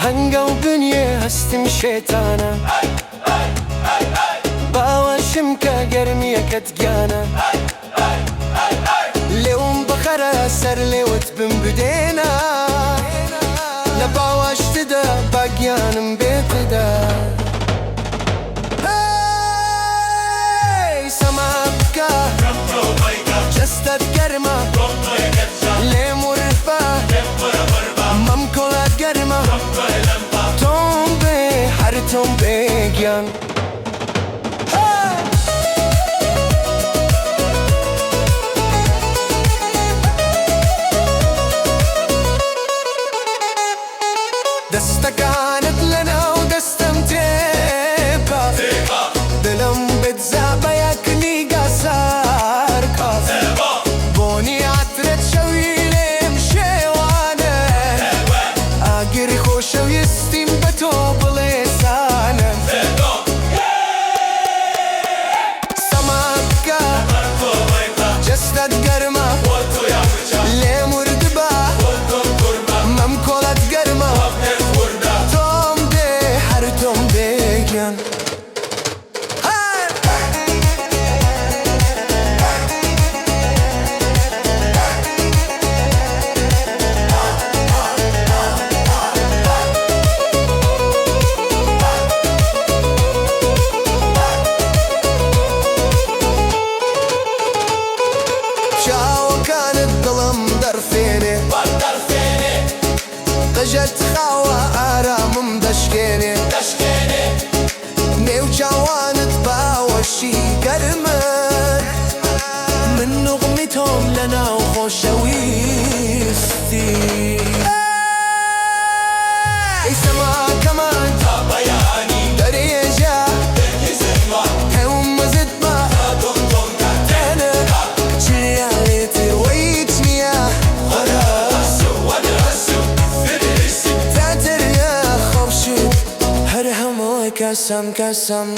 هەنگاو بنیێ هەستم شێتانە، باوەشم کە گەرمیەکەت گیانە، لێوم بخەرە سەر لێوت بم بدێنە، لە باوەشتدا با گیانم بێتدا. هەی سەما بکە، جەستەت گەرمە، لێم وربە، مەمکۆڵات گەرمە، تۆم بێ هەر تۆم بێ گیان. دەستەکانت لەناو دەستم تێپە، دڵم بتزا بە یەک نیگا سارکە، بۆنی عەترت شەوی لێم شێوانە، ئاگری خۆشەویستیم بە تۆ بڵێسانە. سەما بکە، جەستەت گەرمە، لێم وردبە، مەمکۆڵت گەرمە، تۆم دێ هەر تۆم بێ گیان. چاوەکانت دڵم دەرفێنێ، قژت خاوە ئارامم دەشکێنێ، نێو چاوانت باوەشی گەرمت، من نوغمی تۆم لەناو خۆشەویستی. ئەی سەما کەمان دەرێژە هەوم مەزت بە کەسم کەسم.